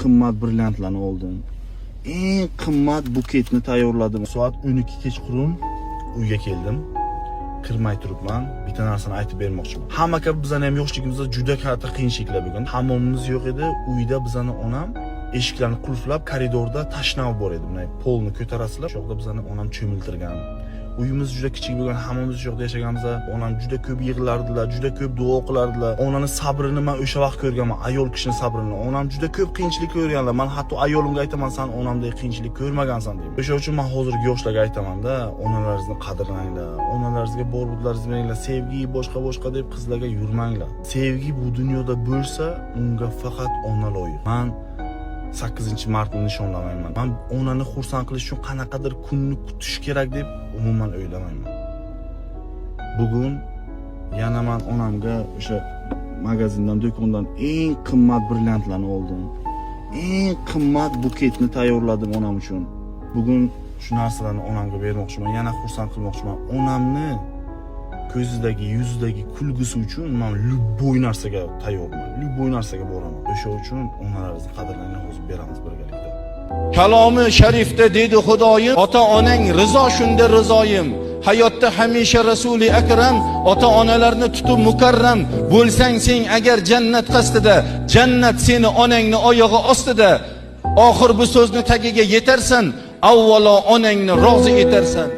Qimmat brilliantlarni oldim. Eng qimmat buketni tayyorladim. Soat 12 kechqurun uyga keldim. Kirmay turibman, bitta narsani aytib bermoqchiman. Hamma kabi bizani ham yoshligimizda juda katta qiyinchiliklar bo'lgan. Hammomimiz yo'q edi. Uyda bizani onam eshiklarni qulflab, koridorda tashnav bor edi. Bunday polni ko'tarasizlar. O'sha yoqda bizani onam cho'miltirgan. Uyimiz juda kichik bo'lgan, hammamiz o'sha yoqda yashaganmiz. Onam juda ko'p yig'lardilar, juda ko'p duo qilardilar. Onani sabrini man o'sha vaqt ko'rganman, ayol kishini sabrini. Onam juda ko'p qiyinchilik ko'rganlar. Man hatto ayolimga aytaman, san onamdek qiyinchilik ko'rmagansan deyman. O'sha uchun man hozirgi yoshlarga aytamanda, onalaringizni qadrlanglar, onalaringizga bor budlaringizni beringlar, sevgi boshqa boshqa deb qizlarga yurmanglar. Sevgi bu dunyoda bo'lsa, unga faqat ona loyiq. Man 8-martni nishonlamayman. Man onani xursand qilish uchun qanaqadir kunni kutish kerak deb umuman o'ylamayman. Bugun yana man onamga o'sha magazindan, do'kondan eng qimmat brilliantlarni oldim. Eng qimmat buketni tayyorladim onam uchun. Bugun shu narsalarni onamga bermoqchiman, yana xursand qilmoqchiman. Onamni ko'zidagi, yuzidagi kulgusi uchun man любой narsaga tayyorman. Любой narsaga boraman. O'sha uchun onalaringizni qadrlanglar, hozir beramiz birgalikda. Kalomi sharifda dedi Xudoyim, ota onang rizo, shunda rizoyim. Hayotda hamisha Rasuli Akram ota onalarni tutib mukarram bo'lsang sen agar jannat qasdida, jannat seni onangni oyog'i ostida. Oxir bu so'zni tagiga yetarsan, avvalo onangni rozi etarsan.